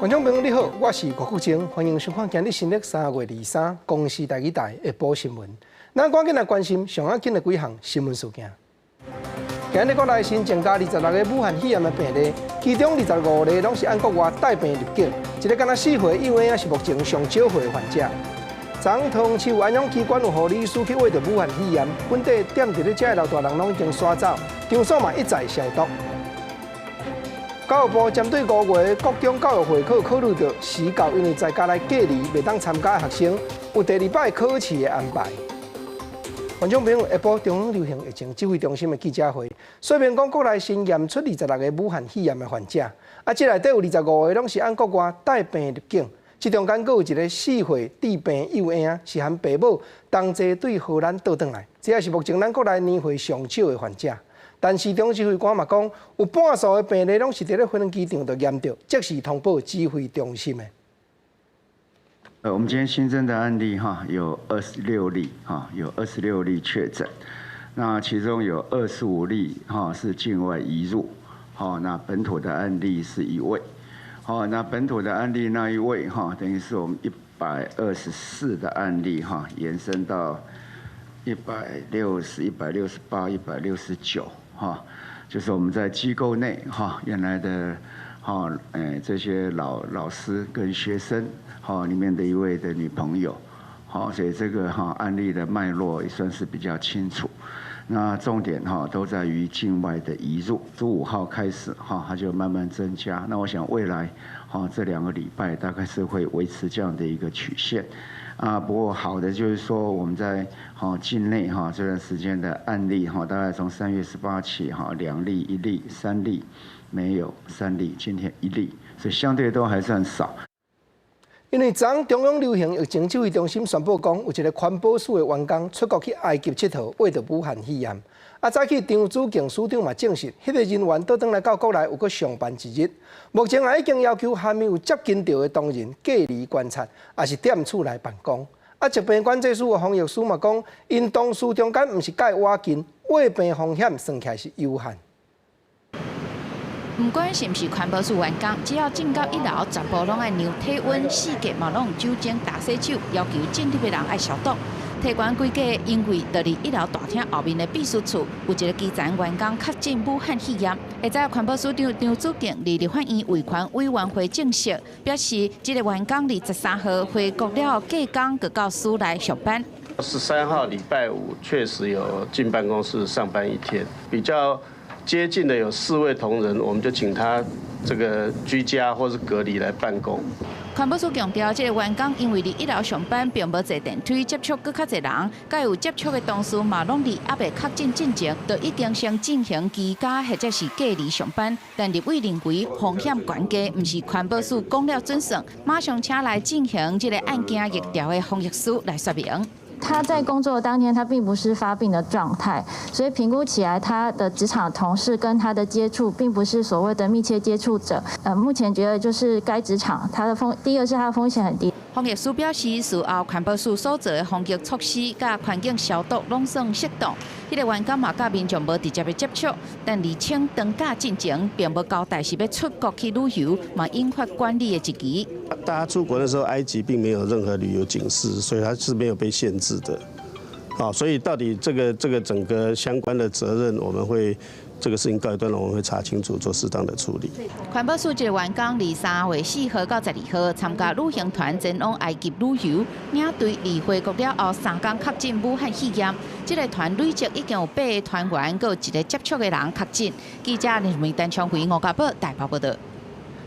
觀眾朋友你好，我是郭國晶，歡迎收看今日新曆3月23公視台語台下晡新聞。咱趕緊來關心上要緊的幾項新聞事件。今日國內新增加26個武漢肺炎的病例，其中25例攏是按國外帶病入境，一个干焦4歲幼嬰是目前上少歲的患者。昨桃園市有安養機關有護理師去穢著武漢肺炎，本地踮佇咧遮的老大人攏已經徙走，場所嘛一再消毒。教育部針對5月國中教育會考考慮著時教因為在家來隔離，袂當參加的學生，有第二擺考試的安排。觀眾朋友，下晡中央流行疫情指揮中心的記者會，說明講國內新驗出二十六个武漢肺炎的患者，啊，這內底有25個攏是按國外帶病入境，這中間閣有一个4歲致病幼嬰是和爸母同齊對荷蘭倒轉來，這也是目前咱國內年歲上少的患者。但是中指揮官嘛講，有半數的病例攏是佇咧飛機場就驗著，即時通報指揮中心的。我們今天新增的案例哈有二十六例哈，有二十六例確診，那其中有25例哈是境外移入，好，那本土的案例是一位，好，那本土的案例那一位哈，等於是我們124的案例哈，延伸到160、168、169。哈，就是我們在機構內哈，原來的哈，這些老師跟學生哈裡面的一位的女朋友，好，所以這個哈案例的脈絡也算是比較清楚。那重點哈都在於境外的移入，15號開始哈，它就慢慢增加。那我想未來哈這2個禮拜大概是會維持這樣的一個曲線。啊，不過好的就是說我們在哈境內哈這段時間的案例哈，大概從3月18起哈，兩例、一例、三例，沒有三例，今天一例，所以相對都還算少。因為昨中央流行疫情指揮中心宣布講，有一个環保署的員工出國去埃及𨑨迌，穢著武漢肺炎。啊，早起張子敬署長嘛證實，彼个人員倒轉來到國內有閣上班一日。目前也已經要求啥物有接近著的同仁隔離觀察，抑是踮厝內辦公。啊，疾病管制署的防疫師嘛講，𪜶同事中間毋是佮伊倚近，穢病風險算起來是有限。毋管是毋是環保署員工，只要進到一樓，全部攏愛量體溫，四界嘛攏用酒精打洗手，要求進入的人愛消毒。提懸規家，因為佇一樓大廳後面的秘書處有一个基層員工確診武漢肺炎。下早環保署長張子敬佇立法院衛權委員會證實，表示這个員工佇13號回國了後，隔工就到署內上班。13號禮拜五確實有進辦公室上班一天，比較接近的有四位同仁，我們就請他這個居家或是隔離來辦公。環保署強調，這个員工因為佇一樓上班，並無坐電梯接觸閣較濟人，佮有接觸的同事嘛，攏佇猶未確診進前，就已經先進行居家或者是隔離上班。但立委認為風險懸低，毋是環保署講了準算，馬上請來進行這个案件疫調的防疫師來說明。他在工作當天，他並不是發病的狀態，所以評估起來，他的職場同事跟他的接觸，並不是所謂的密切接觸者。目前覺得就是該職場，他的風，第一個是他的風險很低。防疫師表示，事後環保署所做的防疫措施佮環境消毒攏算適當。彼个員工嘛，佮民眾無直接的接觸，但而且長假進前並無交代是欲出國去旅遊，嘛引發管理的質疑。大家出國的時候，埃及並沒有任何旅遊警示，所以它是沒有被限制的。好，所以到底這個整個相關的責任，我們會這個事情告一段落，我們會查清楚，做適當的處理。環保署這个員工佇3月4號到12號參加旅行團前往埃及旅遊，領隊佇回國了後三工確診武漢肺炎。這个團累計已經有八个團員，閣有一个接觸的人確診。記者林明丹昌輝、吳家寶台北報道。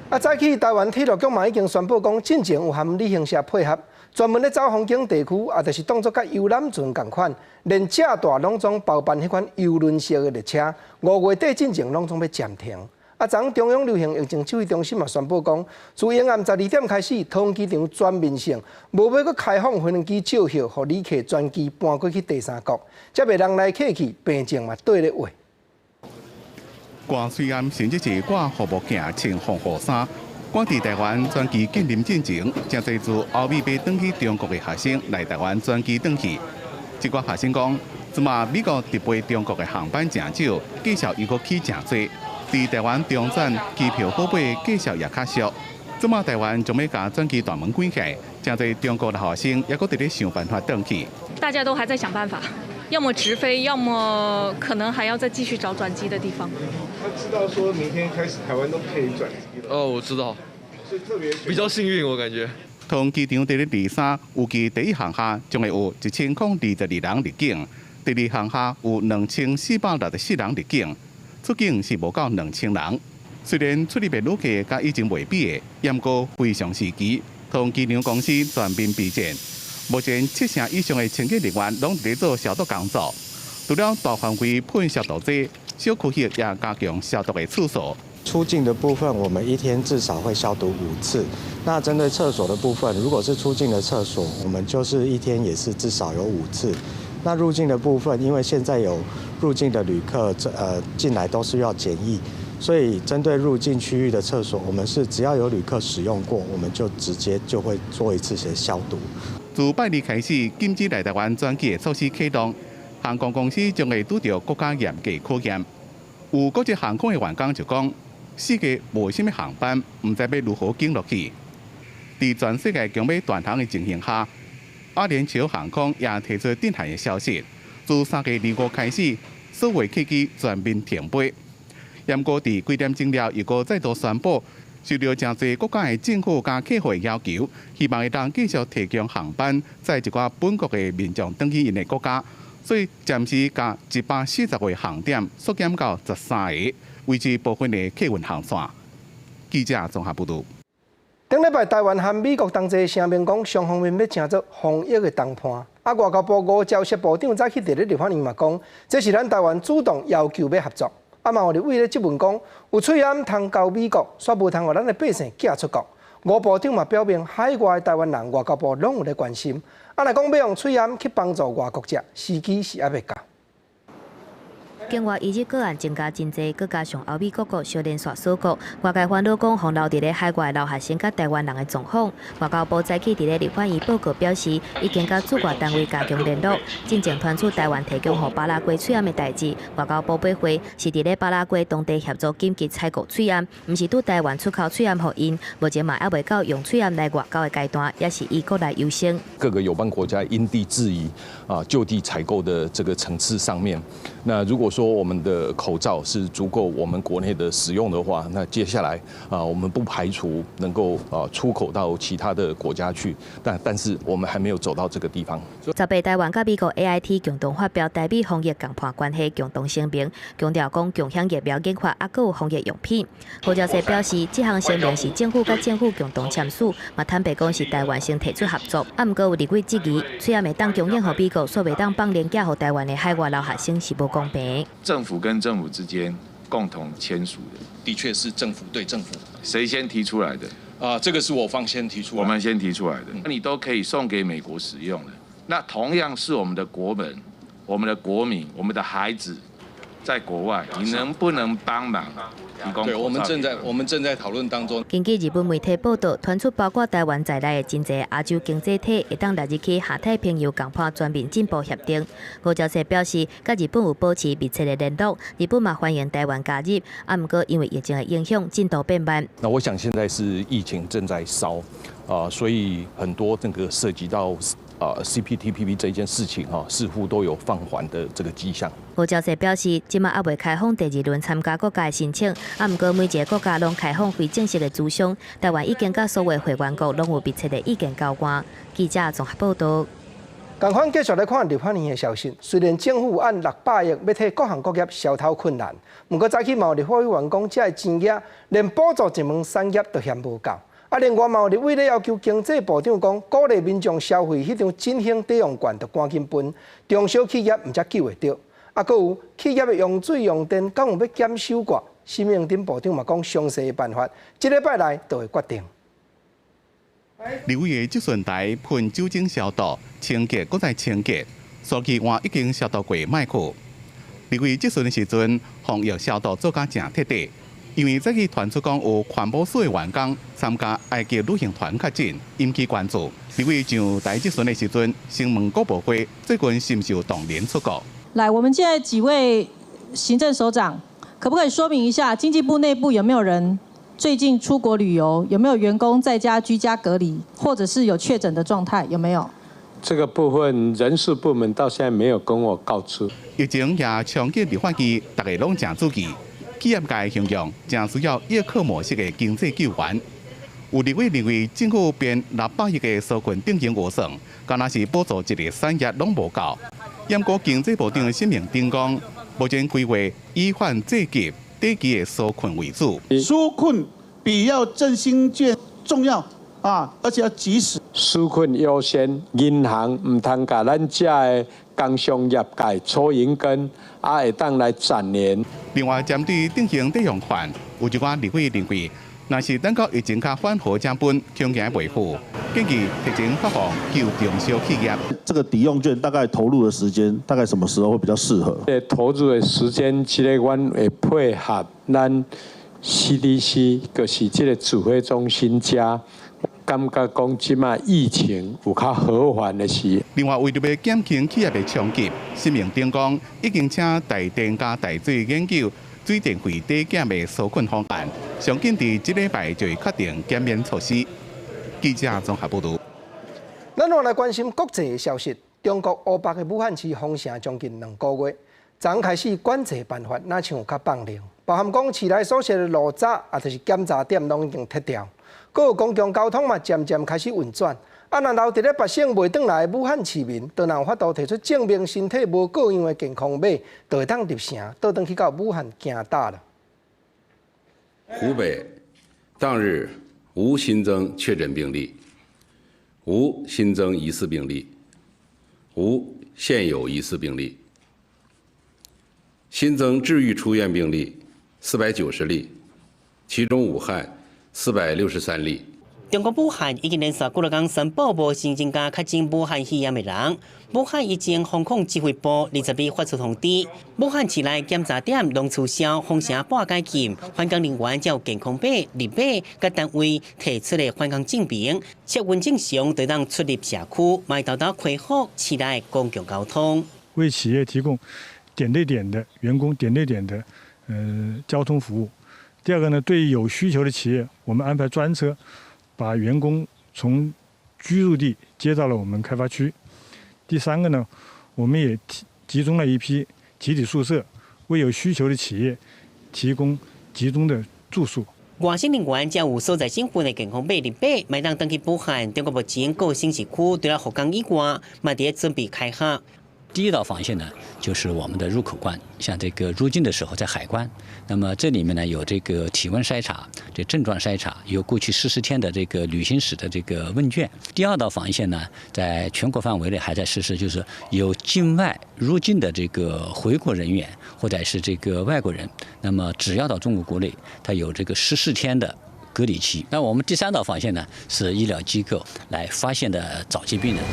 啊，早起台灣鐵路局嘛已經宣布講，進前有和旅行社配合，專門咧走風景地區，啊，就是當作佮遊覽船仝款，連遮大攏總包辦彼款郵輪式的列車，5月底進前攏總欲暫停。啊，昨中央流行疫情指揮中心嘛宣布講，自昏暗12點開始，桃園機場全面性無欲閣開放飛機照票，予旅客專機搬過去第三國，才袂人來客去，病症嘛綴咧穢。掛喙罨甚至是掛護目鏡、穿防護衫，趕佇台灣轉機禁令進前，誠濟自歐美欲轉去中國的學生來台灣轉機轉去。這寡學生講，這馬美國直飛中國的航班誠少，價數又閣起誠濟。佇台灣中轉機票好買，價數也較俗。這馬台灣將欲共轉機大門關起來，誠濟中國留學生猶閣佇咧想辦法轉去。大家都還在想辦法，要麼直飛，要麼可能還要再繼續找轉機的地方。他知道說明天開始台灣都可以轉機了。哦，我知道，是特別比較幸運，我感覺。桃園機場佇咧23，預計第一航廈將會有1022人入境，第二航廈有2464人入境，出境是無夠2000人。雖然出入的旅客佮以前袂比的，毋過非常時期，桃園機場公司全面備戰，目前七成以上的清潔人員攏佇咧做消毒工作。除了大範圍噴消毒劑，小區域也加強消毒的次數。出境的部分，我們一天至少會消毒五次。那針對廁所的部分，如果是出境的廁所，我們就是一天也是至少有五次。那入境的部分，因為現在有入境的旅客，進來都是要檢疫，所以針對入境區域的廁所，我們是只要有旅客使用過，我們就直接就會做一次的消毒。自拜二開始禁止來台灣轉機的措施啟動，航空公司將會拄著閣較嚴格考驗。有國際航空的員工就講，四月無啥物航班，毋知欲如何撐落去。佇全世界強欲斷航的情形下，阿聯酋航空也提出震撼的消息，自3月25開始，所有客機全面停飛。毋過佇幾點鐘了，又閣再度宣布，受著誠濟國家的政府佮客戶的要求，希望會當繼續提供航班，載一寡本國的民眾轉去𪜶的國家，所以暫時共140個航點縮減到13個，維持部分的客運航線。記者綜合報導。頂禮拜台灣和美國同齊聲明講，雙方面欲成做防疫的同伴。啊，外交部吳釗燮部長早起佇咧立法院嘛講，這是咱台灣主動要求欲合作。啊，嘛有立委咧質問講，有喙罨通交美國，煞無通予咱的百姓寄出國。吳部長嘛表明，海外台灣人外交部攏有咧關心。啊，若講欲用喙罨去幫助外國者，時機是猶未到。境外移入個案增加真濟，閣加上歐美各國相連紲鎖國，外界煩惱講，予留佇咧海外留學生佮台灣人的狀況。外交部早起佇咧立法院報告表示，已經佮駐外單位加強聯絡，進前傳出台灣提供予巴拉圭喙罨的代誌。外交部駁回是佇咧巴拉圭當地協助緊急採購喙罨，毋是對台灣出口喙罨予𪜶。目前嘛猶未到用喙罨來外交的階段，也是以國內優先。各個友邦國家因地制宜啊，就地採購的這個層次上面，那如果說我們的口罩是足夠我們國內的使用的話，那接下來啊，我們不排除能夠啊出口到其他的國家去，但是我們還沒有走到這個地方。18台灣佮美國 AIT 共同發表台美防疫共伴關係共同聲明，強調講共享疫苗研發，猶閣有防疫用品。吳釗燮表示，這項聲明是政府佮政府共同簽署，嘛坦白講是台灣先提出合作。啊，毋過有立委質疑，喙罨會當供應予美國，煞袂當放零寄予台灣的海外留學生是無公平。政府跟政府之間共同簽署的，的確是政府對政府。誰先提出來的？啊，這個是我方先提出來。我們先提出來的，那你都可以送給美國使用的。那同樣是我們的國門、我們的國民、我們的孩子，在國外，你能不能幫忙提供？對，我們正在討論當中。根據日本媒體報道，傳出包括台灣在內的真濟亞洲經濟體會當納入去亞太平洋共伴全面進步協定。吳釗燮表示，佮日本有保持密切的聯絡，日本嘛歡迎台灣加入，啊，毋過因為疫情的影響，進度變慢。那我想現在是疫情正在燒，啊，所以很多這個涉及到啊 CPTPP 這件事情哈，似乎都有放緩的這個跡象。吳釗燮表示，這馬猶未開放第二輪參加國家的申請，啊，毋過每一個國家攏開放非正式的諮商，台灣已經佮所有會員國攏有密切的意見交換。記者綜合報道。仝款繼續來看立法院的消息。雖然政府按600億欲替各行各業消頭困難，毋過早起嘛有立法委員講，這个錢額連補助一門產業都嫌無夠。啊，另外嘛有立委咧要求經濟部長講，鼓勵民眾消費彼張振興抵用券，著趕緊分，中小企業毋才救會著。啊，閣有企業的用水用電，敢有欲減收偌？沈榮津部長嘛講詳細的辦法，這禮拜內就會決定。立委的質詢台噴酒精消毒，清潔閣再清潔，手機換已經消毒過麥克。立委質詢的時陣，防疫消毒做甲誠徹底，因為早起傳出講有環保署的員工參加埃及旅行團確診，引起關注。立委上台質詢的時陣，先問國部會最近是毋是有同仁出國？來，我們現在幾位行政首長，可不可以說明一下經濟部內部有沒有人最近出國旅遊？有沒有員工在家居家隔離，或者是有確診的狀態？有沒有？這個部分人事部門到現在沒有跟我告知。疫情也衝擊立法院，大家攏誠注意。企業界形容誠需要葉克膜式的經濟救援。有立委認為政府編600億的紓困定型預算，敢若是補助一个產業攏無夠。毋過經濟部長沈榮津講，目前規劃以緩濟急、短期的紓困為主。紓困比要振興券重要啊，而且要及時。紓困優先，銀行毋通共咱遮的工商業界抽銀根，啊會當來展延。另外，針對振興抵用券，有一寡立委認為，若是等到疫情較緩和才分，恐驚袂赴，建議提前發放救中小企業。這個抵用券大概投入的時間，大概什麼時候會比較適合？投入的時間，這個阮會配合咱 CDC，就是這個指揮中心遮。感覺講這擺疫情有較和緩的時。另外，為著欲減輕企業的衝擊，沈榮津講已經請台電佮台水研究水電費抵減的紓困方案，上緊佇這禮拜就會確定減免措施。記者綜合報導。咱來關心國際的消息，中國湖北的武漢市封城將近2個月，昨昏開始管制辦法，若像有較放寬，包含講市內所設的路閘，抑就是檢查點，攏已經撤掉。閣有公共交通嘛，漸漸開始運轉。啊，若留佇咧北省袂轉來的武漢市民，都若有法度提出證明身體無過樣的健康碼，就會當入城，倒轉去到武漢行搭啦。湖北當日無新增確診病例，無新增疑似病例，無現有疑似病例。新增治癒出院病例490例，其中武漢463例。中國武漢已經連續幾落工宣布無新增加確診武漢肺炎的人。武漢疫情防控指揮部22發出通知，武漢市內檢查點攏取消，封城半解禁，返工人員才有健康碼、綠碼，佮單位提出的返工證明，測溫正常，就當出入社區，嘛沓沓恢復市內公共交通。為企業提供點對點的員工點對點的交通服務。第二個呢，對於有需求的企業，我們安排專車，把員工從居住地接到了我們開發區。第三個呢，我們也集中了一批集體宿舍，為有需求的企業提供集中的住宿。外省人員只有所在省份的健康碼綠碼，會當轉去武漢。中國目前各省市區除了福岡以外，嘛佇咧準備開放。第一道防線呢，就是我們的入口關，像這個入境的時候在海關，那麼這裡面呢有這個體溫篩查、這症狀篩查，有過去14天的這個旅行史的這個問卷。第二道防線呢，在全國範圍內還在實施，就是有境外入境的這個回國人員或者是這個外國人，那麼只要到中國國內，他有這個十四天的隔離期。那我們第三道防線呢，是醫療機構來發現的早期病人。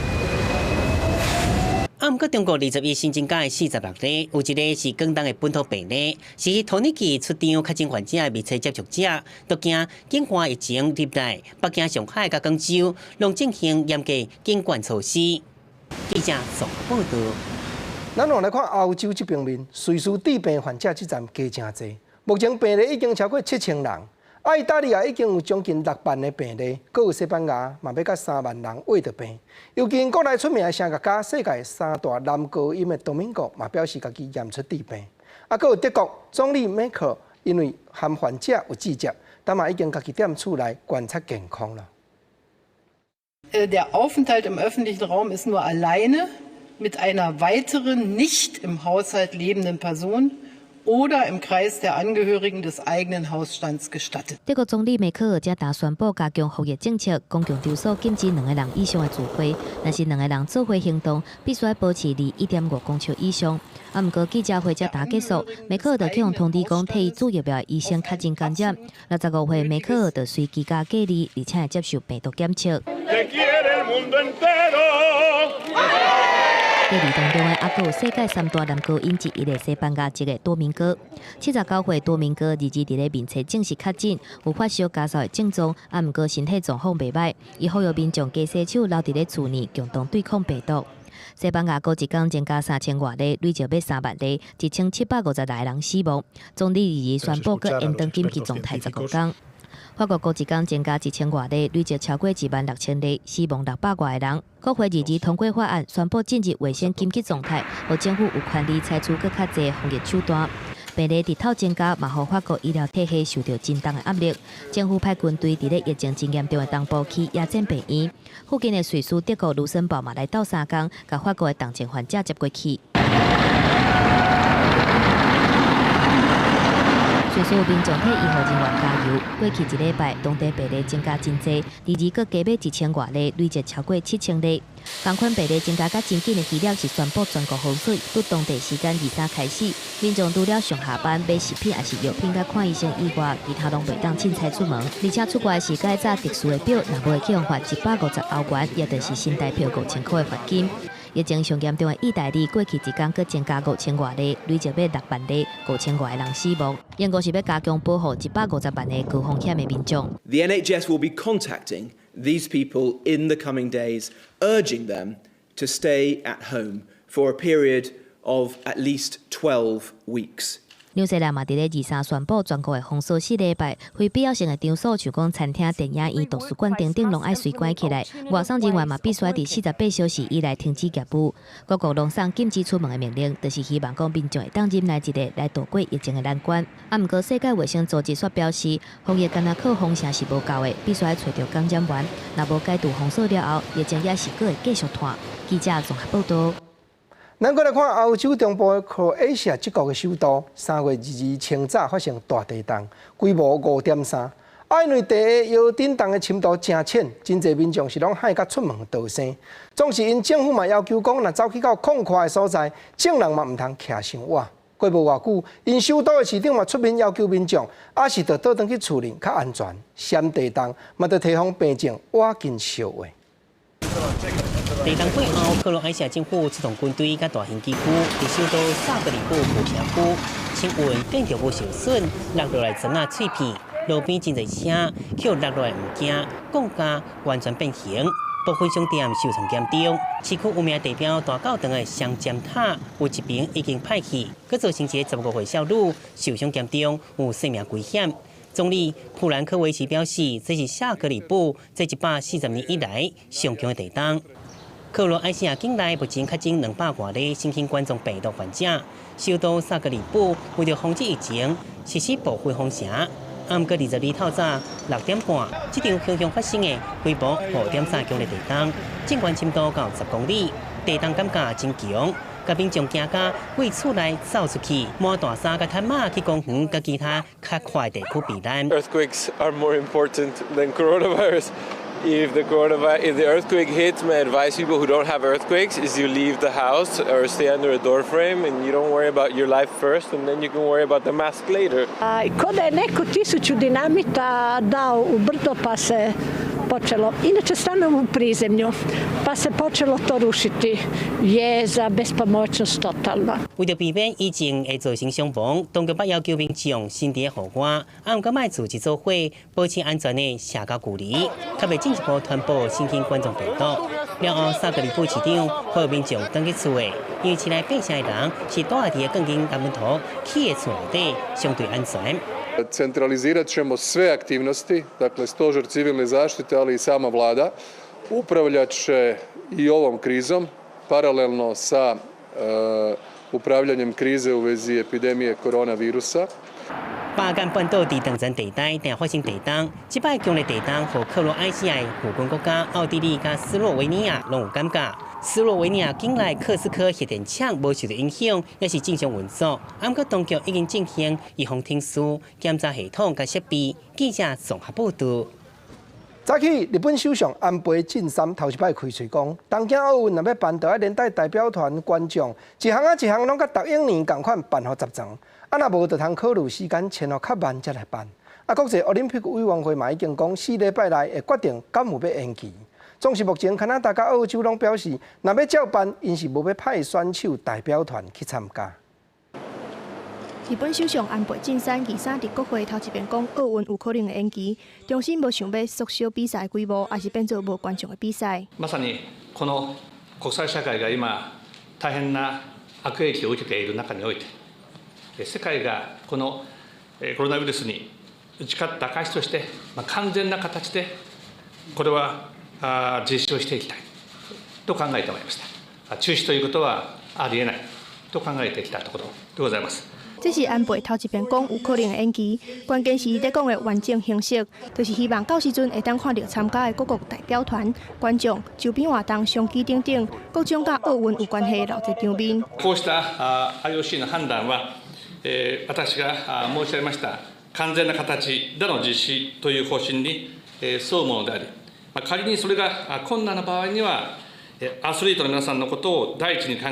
啊，毋過中國21新增加的46例，有一例是廣東的本土病例，是去土耳其出場確診患者的密切接觸者，都驚境外疫情入來，北京、上海佮廣州攏進行嚴格監管措施。記者綜合報導。咱來看歐洲這邊面，瑞士致病患者這陣加誠濟，目前病例已經超過7000人。啊，意大利也已經有將近6萬的病例，閣有西班牙嘛欲佮3萬人秽著病。尤其國內出名的聲樂家，世界三大男高音的多明戈嘛表示家己驗出致病。啊，閣有德國總理梅克爾因為和患者有接觸，但嘛已經家己踮厝內觀察健康啦。 Der Aufenthalt im öffentlichen Raum ist nur alleine mit einer weiteren nicht im Haushalt lebenden Person oder im Kreis der Angehörigen des eigenen Hausstands gestattet。德國總理梅克爾這焦宣布加強防疫政策，公共場所禁止兩个人以上的聚會，若是兩个人做伙行動，必須愛保持離1.5公尺以上。啊，毋過記者會這焦結束，梅克爾就去予通知講，替伊注疫苗的醫生確診感染。65歲梅克爾就隨居家隔離，而且會接受病毒檢測。隔離當中的猶閣有世界三大男高音之一的西班牙籍的多明戈，79歲多明戈22佇咧面冊證實確診，有發燒咳嗽的症狀，啊，毋過身體狀況袂䆀。伊呼籲民眾勤洗手，留佇咧厝內共同對抗病毒。西班牙過一工增加3000外例，累計欲3萬例，1756個人死亡。總理二日宣布閣延長緊急狀態15工。法國過一工增加1000外例，累計超過26,000例，死亡600外个人。國會二二通過法案，宣布進入衛生緊急狀態，予政府有權力採取閣較濟防疫手段。病例日頭增加，嘛予法國醫療體系受著真重的壓力。政府派軍隊佇咧疫情真嚴重的東部起野戰病院。附近的瑞士、德國、盧森堡嘛來鬥相共，共法國的重症患者接過去。瑞士民眾替醫護人員加油。過去一禮拜，當地病例增加真濟，二二閣加碼1000外例，累計超過7000例。仝款病例增加甲真緊的希臘是宣布全國封鎖，對當地時間23開始，民眾除了上下班買食品抑是藥品佮看醫生以外，其他攏袂當凊彩出門。而且出國時該紮特殊的表，若無會去予罰150歐元，也就是新台票5000箍的罰金。疫情上嚴重的意大利，過去一工閣增加5000外例，累計欲6萬例，5000外个人死亡。英國是欲加強保護150萬个高風險的民眾。 The NHS will be contacting these people in the coming days, urging them to stay at home for a period of at least 12 weeks. 紐西蘭嘛，佇咧23宣布全國會封鎖4禮拜，非必要性的場所，像講餐廳、電影院、圖書館等等，攏愛隨關起來。外送人員嘛，必須佇48小時以內停止業務。各國攏送禁止出門的命令，就是希望講民眾會當忍耐一下，來渡過疫情的難關。啊，毋過世界衛生組織煞表示，防疫干焦靠封城是無夠的，必須愛揣著感染源。若無解除封鎖了後，疫情也是閣會繼續傳。記者綜合報道。咱閣來看歐洲中部的克羅埃西亞這國的首都，3月22清早發生大地動，規模5.3。啊，因為地下搖振動的深度誠淺，真濟民眾是攏嚇甲出門逃生。總是𪜶政府嘛要求講，若走去到曠闊的所在，眾人嘛毋通徛傷倚。過無偌久，𪜶首都的市長嘛出面要求民眾，抑是著倒轉去厝裡較安全。閃地動嘛，著提防病症倚近相話。地動過後，克羅埃西亞政府出動軍隊佮大型機具，佇首都薩格里布舊城區清運建築物受損、落落來磚仔碎片，路邊真濟車予落落來物件，鋼架完全變形，部分商店受創嚴重。市區有名地標大教堂的雙尖塔有一爿已經歹去，閣造成一个15歲少女受傷嚴重，有生命危險。總理普蘭科維奇表示，這是薩格里布這140年以來上強的地動。克羅埃西亞境內目前確診200外例新型冠狀病毒患者，首都薩格里布為著防止疫情，實施部分封城。毋過22透早6點半，這場熊熊發生的規模5.3強烈地動，震源深度到10公里，地動感覺真強，共民眾驚甲對厝內走出去，滿大衫佮毯仔去公園佮其他較闊地區避難。 Earthquakes are more important than coronavirus. If the earthquake hits, my advice people who don't have earthquakes is you leave the house or stay under a door frame and you don't worry about your life first, and then you can worry about the mask later. Ko da je neko 1000 dinamita dao u brdo pa se počelo, inače stanujem u prizemlju, pa se počelo to rušiti. Jeza, bespomoćnost totalna. 為著避免疫情會造成傷亡，當局捌要求民眾先佇戶外，啊，毋過莫自一做伙，保持安全的社交距離，較袂進一步傳播新型冠狀病毒。了後，薩格里布市長呼籲民眾轉去厝內，因為市內八成的人是蹛佇個鋼筋混凝土起的厝內底，相對安全。 Centralizirat ćemo sve aktivnosti, dakle Stožer civilne zaštite, ali i sama vlada, upravljat će i ovom krizom paralelno sa upravljanjem krize u vezi epidemije koronavirusa. 巴爾幹半島佇長層地帶定發生地動，這擺強烈地動，予克羅埃西亞的附近國家奧地利佮斯洛維尼亞攏有感覺。斯洛維尼亞境內克斯科核電廠無受著影響，猶是正常運作。毋過當局已經進行預防停事檢查系統佮設備。記者綜合報導。早起，日本首相安倍晉三頭一擺開喙講，東京奧運若欲辦，就愛連帶代表團觀眾，一項仔一項攏佮逐往年仝款辦予十全。啊，若無就通考慮時間遷予較慢才來辦。啊，國際奧林匹克委員會嘛已經講，4禮拜內會決定敢有欲延期。總是目前加拿大佮澳洲攏表示，若欲照辦，𪜶是無欲派選手代表團去參加。日本首相安倍晉三23佇國會頭一遍講奧運有可能會延期，重申無想欲縮小比賽規模，抑是變做無觀眾的比賽。まさにこの國際社會が今大変な悪影響を受けている中において、世界がこのコロナウイルスに打ち勝った証として、まあ、完全な形でこれは実施をしていきたいと考えてまいりました。中止ということはありえないと考えてきたところでございます。這是安倍頭一遍講有可能會延期，關鍵是伊咧講的完整形式，就是希望到時陣會當看著參加的各國代表團、觀眾、周邊活動、相機等等，各種佮奧運有關係的鬧熱場面。こうした IOC の判断は、私が申し上げました完全な形での実施という方針に沿うものであり、仮にそれが困難な場合には、アスリートの皆さんのことを第一に考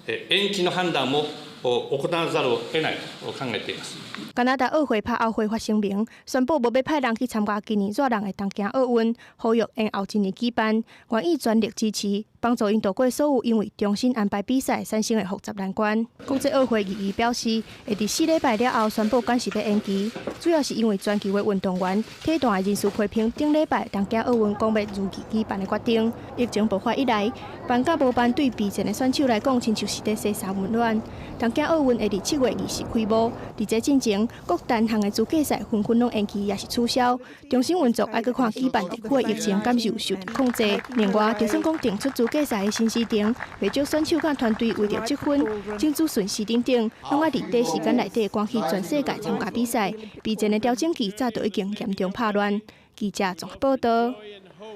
え、延期の判断も行わざるを得ないと考えています。加拿大奧會拍後會發聲明，宣布無欲派人去參加今年熱人的東京奧運，呼籲延後一年舉辦，願意全力支持，幫助𪜶渡過所有因為重新安排比賽產生的複雜難關。國際奧會22表示，會佇4禮拜了後宣布敢是欲延期，主要是因為全球的運動員、體壇的人士批評頂禮拜東京奧運講欲如期舉辦的決定。疫情爆發以來，辦佮無辦對備戰的選手來講，親像是佇洗三溫暖。東京奧運會佇7月20開幕，佇這進前，各單項的資格賽紛紛攏延期，抑是取消。重新運作愛閣看舉辦地區的疫情敢是有受著控制。另外，就算講定出資格賽的新時程，袂少選手佮團隊為著積分、爭取順序等等，攏愛佇短時間內底趕去全世界參加比賽，備戰的調整期早就已經嚴重拍亂。記者綜合報道。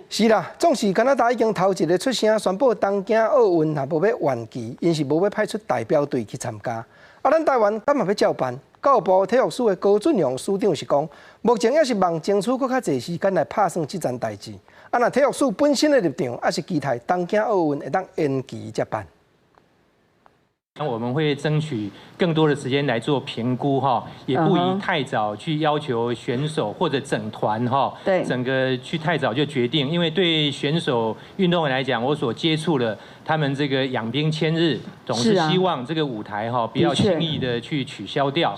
是啦，總是加拿大已經頭一个出聲宣布東京奧運若無欲延期，𪜶是無欲派出代表隊去參加。啊，咱台灣敢嘛欲照辦？教育部體育署的高俊雄署長是講，目前猶是望爭取閣較濟時間來拍算這層代誌。啊，若體育署本身的立場，猶是期待東京奧運會當延期才辦。那我們會爭取更多的時間來做評估哈，也不宜太早去要求選手或者整團哈，整個去太早就決定，因為對選手運動員來講，我所接觸的他們這個養兵千日，總是希望這個舞台哈不要輕易的去取消掉。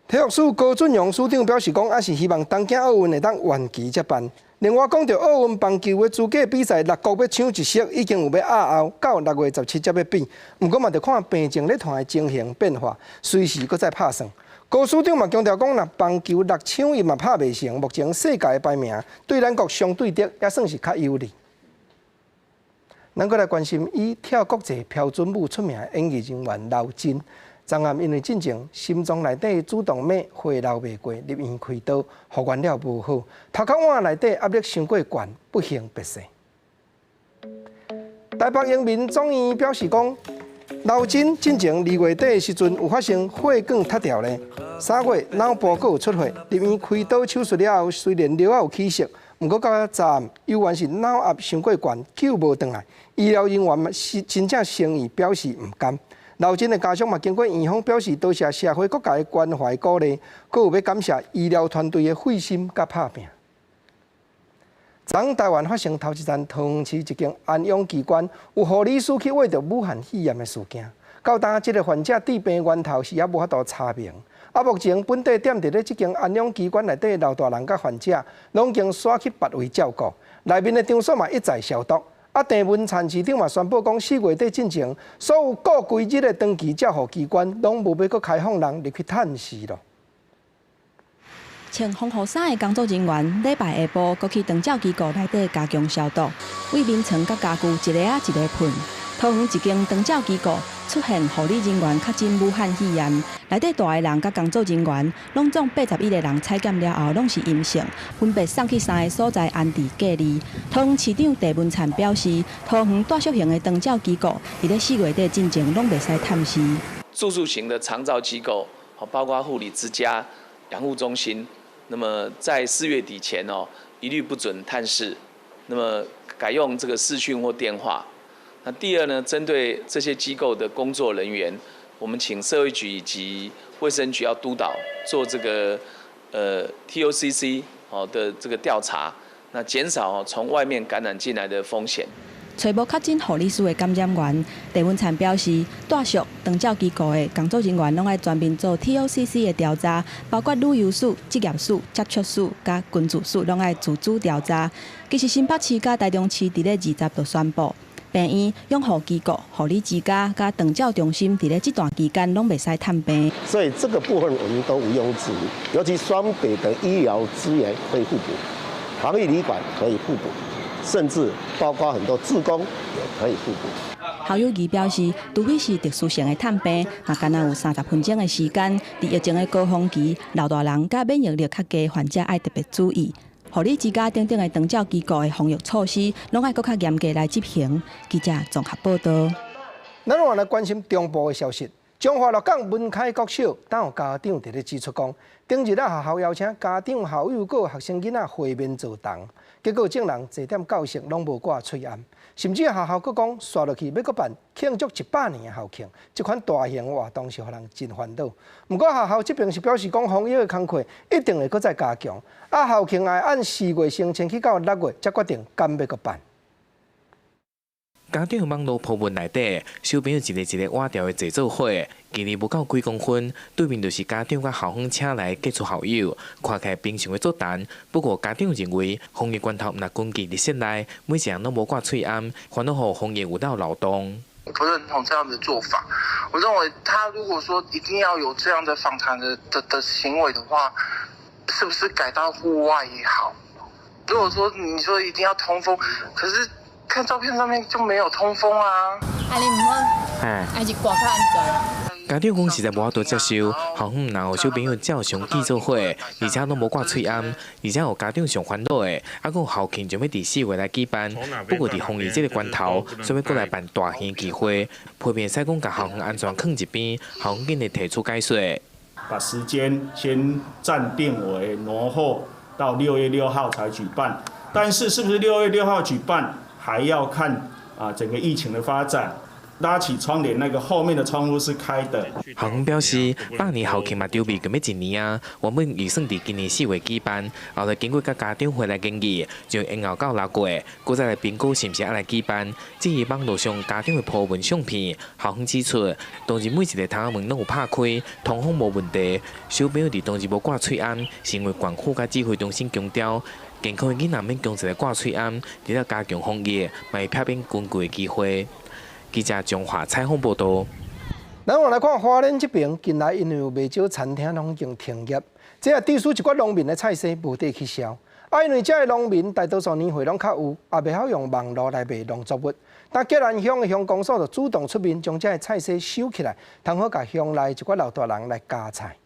體育署高俊雄署長表示講，猶是希望東京奧運會當延期才辦。另外講著奧運棒球的資格比賽，六國欲搶一席，已經有欲押後到6月17才欲比。毋過嘛，著看病情咧傳的情形變化，隨時閣再拍算。高署長嘛強調講，若棒球六搶一嘛拍袂成，目前世界的排名對咱國相對的也算是較有利。咱閣來關心以跳國際標準舞出名的演藝人員劉真。昨暗因為進前心臟內底主動脈血流袂過，入院開刀，復原了無好，頭殼碗內底壓力傷過懸，不幸辭世。台北榮民總醫院表示講，劉真進前2月底的時陣有發生血管脫掉咧，3月腦部閣有出血，入院開刀手術了後，雖然藥仔有起色，毋過到昨暗猶原是腦壓傷過懸，救無轉來。醫療人員嘛是真正誠意表示毋甘。劉真的家屬嘛，經過院方表示多謝社會各界的關懷鼓勵，閣有欲感謝醫療團隊的費心佮拍拚。昨昏台灣發生頭一單桃園市一間安養機關有護理師去餵著武漢肺炎的事件，到今這个患者致病源頭是猶無法度查明。啊，目前本地踮佇咧這間安養機關內底老大人佮患者，攏已經徙去別位照顧，內面的場所嘛一再消毒。啊，鄭文燦市長嘛宣布講，4月底進前，所有過規日的長期照護機關，攏無欲閣開放人入去探視囉。穿防護衫的工作人員，禮拜下晡閣去長照機構內底加強消毒，對眠床佮家具一个仔一个噴。桃園一間長照機構出現護理人員確診武漢肺炎，內底蹛的人佮工作人員，攏總81個人採檢了後攏是陰性，分別送去三个所在安置隔離。桃園市長鄭文燦表示，桃園住宿型的長照機構，佇咧4月底進前攏袂使探視。住宿型的長照機構，包括護理之家、養護中心，那麼在4月底前哦，一律不准探視，那麼改用這個視訊或電話。那第二呢，針對這些機構的工作人員，我們請社會局以及衛生局要督導做這個TOCC 哦的這個調查，那減少從外面感染進來的風險。揣無確診護理師的感染源，鄭文燦表示，住宿長照機構的工作人員攏愛全面做 TOCC 的調查，包括旅遊史、職業史、接觸史、佮居住史，攏愛自主調查。其實新北市佮台中市佇咧20就宣布，病院、養護機構、護理之家、佮長照中心，佇咧這段期間攏袂使探病。所以這個部分我們都毋庸置疑，尤其雙北的醫療資源可以互補，防疫旅館可以互補，甚至包括很多志工也可以互補。侯友宜表示，除非是特殊性的探病，嘛干焦有30分鐘的時間，佇疫情的高峰期，老大人佮免疫力較低患者愛特別注意。護理之家等等的長照機構的防疫措施，攏愛閣較嚴格來執行。記者綜合報道。咱嘛來關心中部的消息。彰化鹿港文開國小，當有家長佇咧指出講，頂日啊學校邀請家長、校友佮學生囡仔會面座談，結果眾人坐踮教室攏無掛喙罨，甚至學校閣講，紲落去欲閣辦慶祝100年的校慶，這款大型活動是予人真煩惱。毋過學校這邊是表示講，防疫的工課一定會閣再加強，啊校慶愛按4月申請去到6月才決定敢欲閣辦。家長網路 po 文內底，小朋友一个一个倚牢的坐做伙，距離無夠幾公分，對面就是家長佮校方請來傑出校友，看起來平常的座談。不過家長認為，防疫關頭毋但根據佇室內，每一人攏無掛喙罨，煩惱予防疫有漏漏洞。我不認同這樣的做法。我認為他如果說一定要有這樣的訪談的行為的話，是不是改到戶外也好？如果說你說一定要通風，可是看照片上面就沒有通風啊！啊，你毋好，還是掛較安全。家長講實在無法度接受，校方毋但予小朋友照常見做伙，而且攏無掛喙罨，而且予家長上煩惱的，啊，閣校慶就欲佇4月來舉辦，不過佇防疫這个關頭，煞欲閣來辦大型聚會，普遍使講共校方安全囥一邊，校方緊會提出解說。把時間先暫定為挪後到6月6號才舉辦，但是是不是6月6號舉辦？還要看啊，整個疫情的發展。拉起窗簾，那個後面的窗戶是開的。校方表示，百年校慶嘛籌備閣欲一年啊，原本預算佇今年4月舉辦，後來經過佮家長會來研議，就延後到6月，閣再來評估是毋是愛來舉辦。至於網路上家長的 po 文相片，校方指出，當日每一个窗仔門攏有拍開，通風無問題。小朋友佇當日無掛喙罨，是因為縣府佮指揮中心強調，健康的囡仔免強制來掛喙罨，除了加強防疫，嘛會避免群聚的機會。記者彰化採訪報道。咱嘛來看花蓮這邊，近來因為有袂少餐廳攏已經停業，這也致使一寡農民的菜蔬無地去銷。啊，因為這个農民大多數年歲攏較有，也袂曉用網路來賣農作物。但吉蘭鄉的鄉公所就主動出面，將這个菜蔬收起來，通好共鄉內一寡老大人來加菜。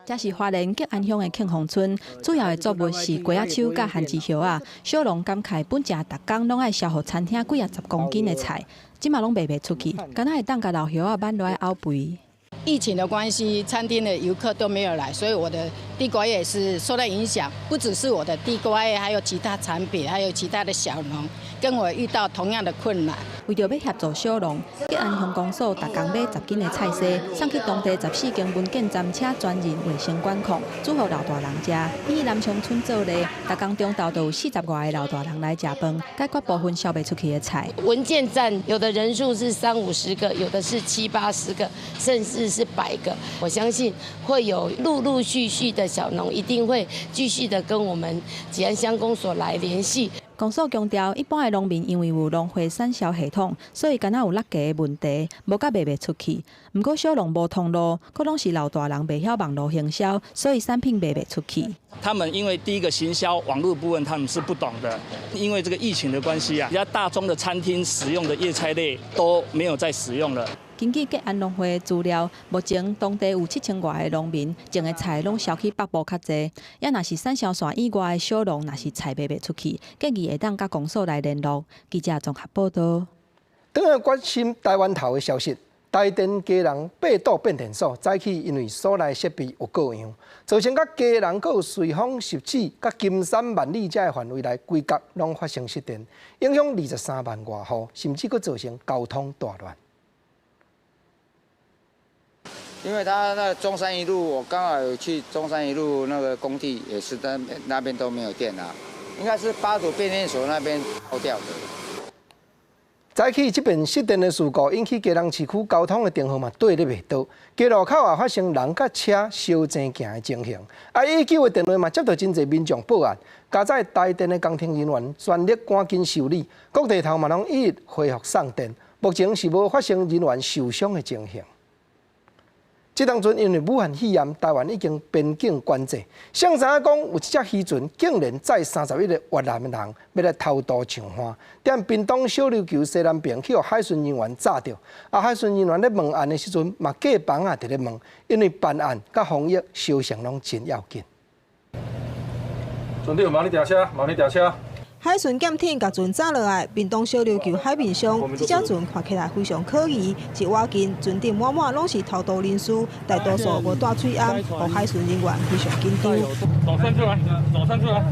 這是花蓮吉安鄉的慶豐村，主要的作物是瓜仔樹佮番薯葉仔。小農感慨，本來逐工攏愛銷予餐廳幾仔十公斤的菜，這馬攏賣袂出去，敢若會當共老葉仔挽落來漚肥。疫情的關係，餐廳的遊客都沒有來，所以我的地瓜葉也是受到影響。不只是我的地瓜葉，還有其他產品，還有其他的小農，跟我遇到同樣的困難。為著欲協助小農，吉安鄉公所逐工買10斤的菜蔬，送去當地14間文健站，請專人衛生管控，煮予老大人食。以南昌村做例，逐工中晝都有40外个老大人來食飯，解決部分銷袂出去的菜。文健站有的人數是三五十個，有的是七八十個，甚至是100個。我相信會有陸陸續續的小農一定會繼續的跟我們吉安鄉公所來聯繫。公所強調，一般的農民因為有農會產銷系統，所以敢若有落價的問題，無佮賣袂出去。毋過小農無通路，閣攏是老大人袂曉網路行銷，所以產品賣袂出去。他們因為第一個行銷網路部分，他們是不懂的。因為這個疫情的關係啊，比較大宗的餐廳使用的葉菜類都沒有再使用了。根據吉安農會的資料，目前當地有7000外个農民種的菜攏銷去北部較濟。也若是產銷線以外的小農，若是菜賣袂出去，建議會當佮公所來聯絡。記者綜合報道。轉來關心台灣頭的消息，台電基隆八堵變電所早起因為所內設備有故障，造成佮基隆閣有瑞芳、汐止、佮金山、萬里這个範圍內規角攏發生失電，影響23萬外戶，甚至閣造成交通大亂。因為他那中山一路，我剛好有去中山一路那個工地，也是在那邊都沒有電啊，應該是八堵變電所那邊爆掉的。早起這邊失電的事故，引起基隆市區交通的燈號嘛綴咧袂倒，街路口也發生人佮車相爭行的情形。啊，119的電話嘛接到真濟民眾報案，佳哉台電的工程人員全力趕緊修理，各地頭嘛攏一一恢復送電。目前是無發生人員受傷的情形。這當陣因為武漢肺炎，台灣已經邊境關制。誰知影講有一隻漁船竟然載31個越南的人欲來偷渡上岸，佇屏東小琉球西南邊去予海巡人員炸著。啊，海巡人員咧問案的時陣嘛，隔枋仔佇咧問，因為辦案佮防疫相成攏真要緊。船長，麻煩你停車，麻煩你停車。海巡艦艇共船炸落來，屏東小琉球海面上，這隻船看起來非常可疑。一倚近，船頂滿滿攏是偷渡人士，大多數無戴喙罨，予海巡人員非常緊張。手伸出來，手伸出來。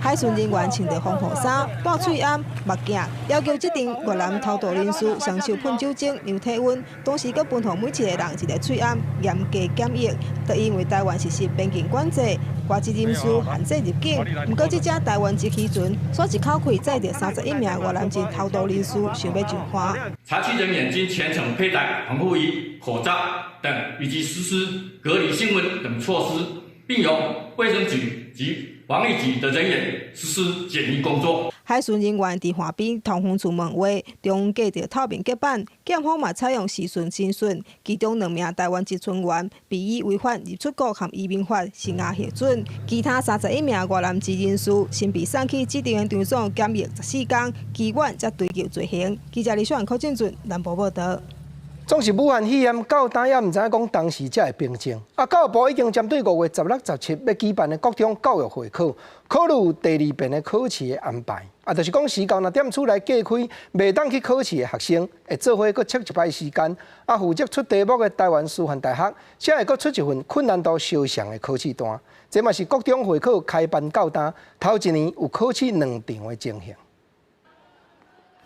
海巡人員穿著防護衫、戴喙罨、目鏡，要求這陣越南偷渡人士雙手噴酒精、量體溫，同時閣分予每一個人一个喙罨，嚴格檢疫。就因為台灣實施邊境管制，外籍人士限制入境。毋過，這隻台灣籍漁船，煞一口氣載著31名越南籍偷渡人士，想欲上岸。查緝人員均全程佩戴防護衣、口罩等，以及實施隔離訊問等措施，並由衛生局及防疫局的人員實施檢疫工作。海巡人員佇岸邊通風處問話，中隔著透明隔板，檢方嘛採用視訊審訊，其中兩名台灣籍船員被以違反入出國和移民法生涯核准，其他31名越南籍人士先被送去指定的場所檢疫14天，期滿才追究罪行。記者李小柯進俊南部報導。總是武漢肺炎到今猶毋知影講當時才會平靜。啊，教育部已經針對5月16、17欲舉辦的國中教育會考，考慮第二遍的考試的安排。啊，就是講時間若踮厝內隔開，袂當去考試的學生，會做伙閣測一擺時間。啊，負責出題目的台灣師範大學，才會閣出一份困難度相像的考試單。這嘛是國中會考開辦到今頭一年有考試兩場的情形。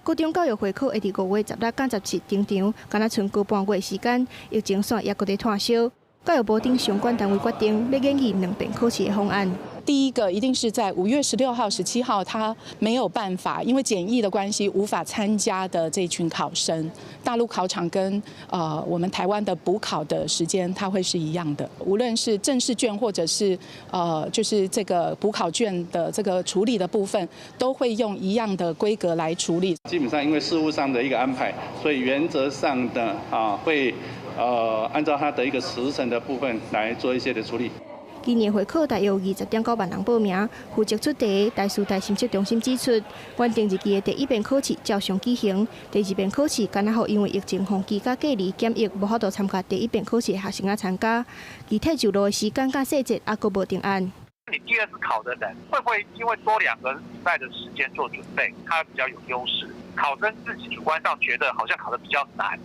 國中教育會考會佇5月16佮17登場，敢若賰個半月時間，疫情煞猶閣咧拖燒。教育部等相關單位決定，欲研擬兩遍考試的方案。第一個一定是在5月16號、17號，他沒有辦法，因為檢疫的關係無法參加的這群考生，大陸考場跟我們台灣的補考的時間，它會是一樣的。無論是正式卷或者是就是這個補考卷的這個處理的部分，都會用一樣的規格來處理。基本上因為事務上的一個安排，所以原則上的啊會按照它的一個時程的部分來做一些的處理。今年會考大約有20.9萬人報名，負責出題的台師大審測中心指出，原定日期的第一遍考試照常舉行，第二遍考試敢若予因為疫情封居佮隔離檢疫無法度參加第一遍考試的學生仔參加，具體就錄的時間佮細節猶閣無定案。你第二次考的人會不會因為多2個禮拜的時間做準備，他比較有優勢？考生自己主觀上覺得好像考得比較難。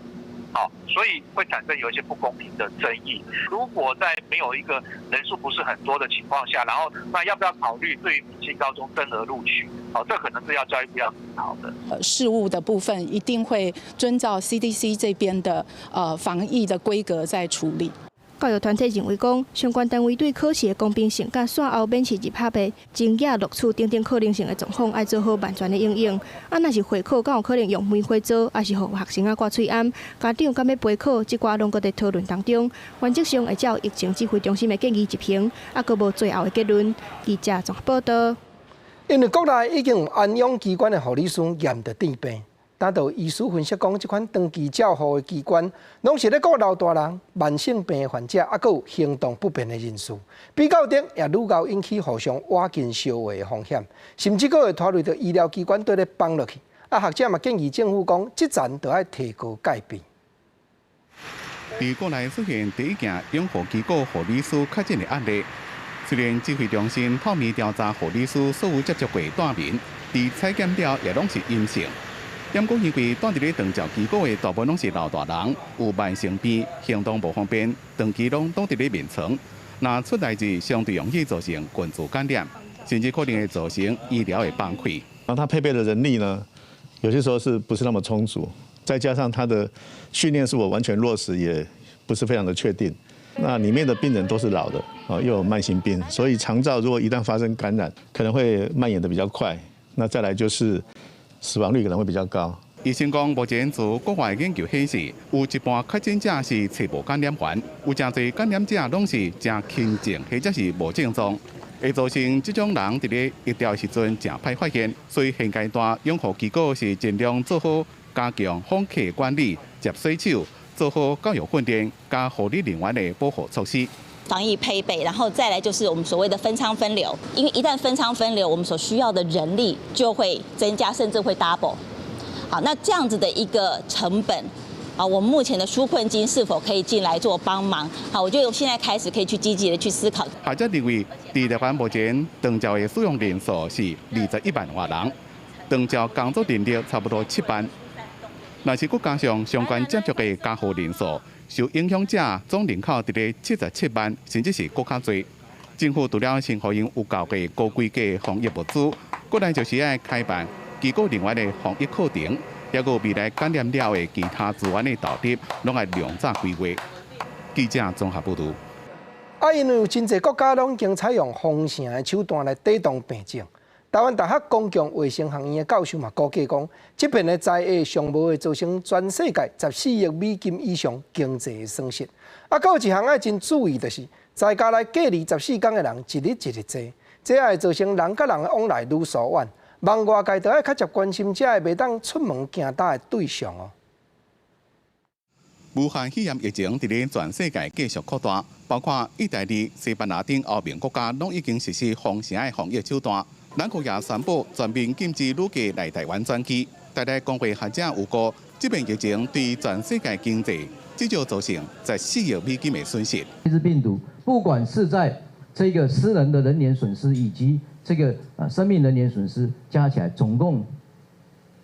好，所以會產生有一些不公平的爭議。如果在沒有一個人數不是很多的情況下，然後那要不要考慮對於明星高中增額錄取？好，這可能是要教育部要思考的。事務的部分一定會遵照 CDC 這邊的防疫的規格在處理。教育團體認為講，相關單位對考試的公平性、佮線後免試入學的增額錄取等等可能性的狀況，愛做好萬全的因應。啊，若是會考，敢有可能用梅花座，抑是予學生仔掛喙罨？家長敢欲陪考，這寡攏閣佇討論當中。原則上會照疫情指揮中心的建議執行，猶閣無最後的結論。記者綜合報導。因為國內已經有安養機關的護理師驗著佇病。但著醫師分析講，這款長期照護的機關，攏是咧顧老大人、慢性病的患者，猶閣有行動不便的人士，比較著也愈𠢕引起互相倚近相話的風險，甚至閣會拖累著醫療機關綴咧放落去。啊，學者嘛建議政府講，這層著愛提高戒備。佇國內出現第一件養護機構護理師確診的案例，雖然指揮中心透明調查護理師所有接觸過住民，佇採檢了也攏是陰性。毋過因為蹛佇咧長照機構的大部分攏是老大人，有慢性病，行動無方便，長期攏躺佇咧眠床，若出代誌相對容易造成群聚感染，甚至可能會造成醫療的崩潰。然後他配備的人力呢，有些時候是不是那麼充足？再加上他的訓練是否完全落實，也不是非常的確定。那裡面的病人都是老的啊，又有慢性病，所以長照如果一旦發生感染，可能會蔓延得比較快。那再來就是，死亡率可能會比較高。醫生講，目前自國外研究顯示，有一半確診者是揣無感染源，有誠濟感染者攏是誠輕症或者是無症狀，會造成這種人佇咧疫調時陣誠歹發現。所以現階段養護機構是盡量做好加強訪客管理、接洗手、做好教育訓練、佮護理人員的保護措施。防疫配備，然後再來就是我們所謂的分艙分流，因為一旦分艙分流，我們所需要的人力就會增加，甚至會 double。好，那這樣子的一個成本，啊，我們目前的紓困金是否可以進來做幫忙？好，我覺得現在開始可以去積極的去思考。學者認為，佇台灣目前長照的使用人數是21萬外人，長照工作人力差不多7萬。若是閣加上相關接觸的加護人數，受影響者總人口佇咧77萬，甚至是閣較濟。政府除了先予𪜶有夠的高規格防疫物資，閣來就是愛開辦機構人員的防疫課程，抑閣未來感染了的其他資源的投入，攏愛量早規劃。記者綜合報導。啊，因為有真濟國家攏已經採用封城的手段來抵擋病情。台灣大學公共衛生學院的教授嘛估計講，這片的災厄上無會造成全世界14億美金以上經濟的損失。啊，閣有一項愛真注意，就是在家內隔離14天的人一日一日濟，這也會造成人佮人的往來愈疏遠。望外界都愛較濟關心這个袂當出門行搭的對象哦。武漢肺炎疫情佇咧全世界繼續擴大，包括意大利、西班牙等歐盟國家，攏已經實施封城的防疫手段。咱國也宣布全面禁止旅客來台灣轉機。台大公衛學者預估，這遍疫情對全世界經濟至少造成14億美金的損失。這支病毒，不管是在這個私人的人員損失，以及這個生命人員損失，加起來總共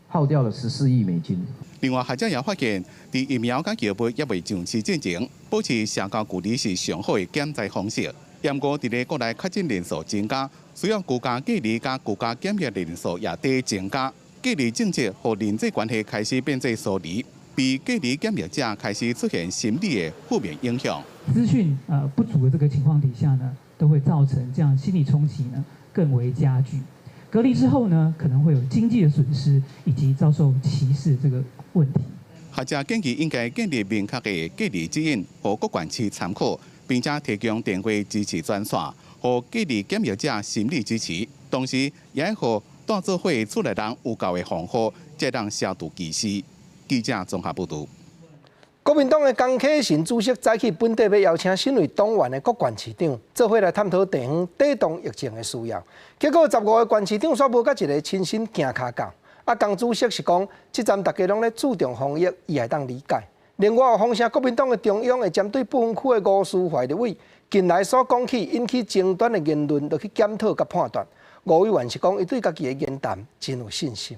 耗掉了14億美金。另外，學者也發現，佇疫苗佮藥物猶未上市進前，保持社交距離是上好的減災方式。毋過，佇咧國內確診人數增加，需要居家隔離佮居家檢疫人數也佇增加。隔離政策予人際關係開始變做疏離，被隔離檢疫者開始出現心理的負面影響。資訊不足的這個情況底下呢，都會造成這樣心理衝擊呢更為加劇。隔離之後呢，可能會有經濟的損失以及遭受歧視這個問題。學者建議應該建立明確的隔離指引，予各縣市參考，並且提供電話支持專線，予隔離檢疫者心理支持。同時，也愛予蹛做伙厝內人有夠的防護，才當消除歧視。記者綜合報導。國民黨的江啟臣主席早起本底欲邀請身為黨員的各縣市長，做伙來探討地方抵擋疫情的需要。結果15个縣市長煞無佮一个親身行跤到。啊，江主席是講，這陣大家攏咧注重防疫，伊會當理解。另外，風聲國民黨的中央會針對不分區的吳斯懷立委近來所講起引起爭端的言論，落去檢討佮判斷。吳委員是講，伊對家己的言談真有信心。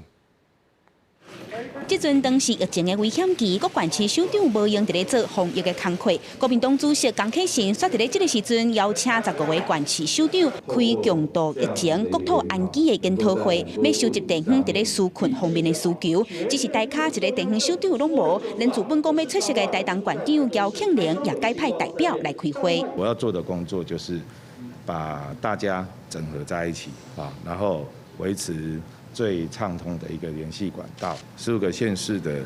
這陣當時疫情的危險期，各縣市首長無閒佇咧做防疫的工課。國民黨主席江啟臣煞佇咧這个時陣邀請15个縣市首長開共度疫情、國土安居的研討會，欲收集地方佇咧紓困方面的需求。只是台跤一个地方首長攏無，連主本講欲出席的台東縣長姚慶鈴也改派代表來開會。我要做的工作就是把大家整合在一起啊，然後維持最暢通的一個聯繫管道，15個縣市的